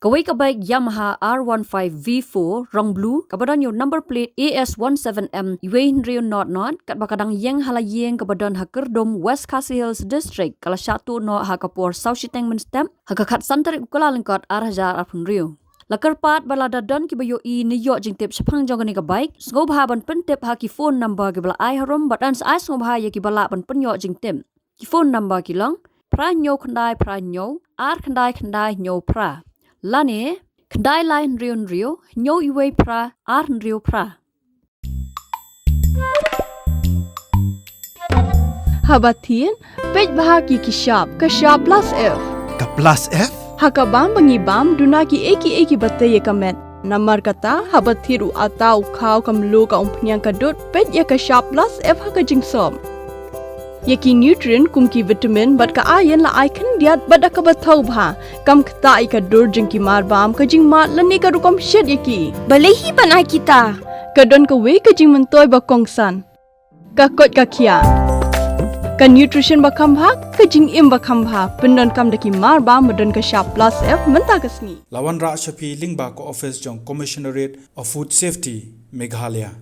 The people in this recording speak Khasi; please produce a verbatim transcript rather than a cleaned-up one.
Kawei ka bike Yamaha R one five V four rong blue kaba don ïa u number plate A S one seven M wei hynriew not not, katba ka dang ïeng ha la ïing kaba don ha Kyrdum, West Khasi Hills District, ka la shah tuh noh ha ka por saw shiteng mynstep ha ka khatsan tarik u Kyllalyngkot ar hajar arphew hynriew. La kyrpad ba lada don kiba ïohi ne ïoh jingtip shaphang jong kane ka bike, sngewbha ban pyntip ha ki phone number kiba la ai harum bad yn sa ai sngewbha ïa kiba lah ban pynïoh jingtip. Ki phone number ki long phra hynñiew khyndai phra hynñiew ar khyndai khyndai hynñiew phra lane khyndai lai hynriew hynriew hynñiew wei phra ar hynriew phra. Haba thied, peit bha ki ki shap, ka shap plus F. Ka plus F? Ha ka bam ba ngi bam, duna ki ei ki ei kiba tei ïa ka met. Namar kata, haba thied u atta u khaw ka mluh ka umphniang ka dud, peit ïa ka shap plus F ha ka jingsop. Ïa ki nutrient kum ki vitamin bad ka iron la ai khyndiat bad da kaba thaw bha. Kam ktah ïa ka dur jong ki mar bam, ka jingmad lane ka rukom shet ïa ki. Balei hi ban ai kita? Ka don kawei ka jingmyntoi ba kongsan. Ka koit ka khiah. Ka nutrition ba kham bha, ka jingim ba kham bha. Pyndonkam da ki mar bam ba don ka shap plus F mynta ka sngi. La wanrah sha phi lyngba ka office jong Commissionerate of Food Safety, Meghalaya.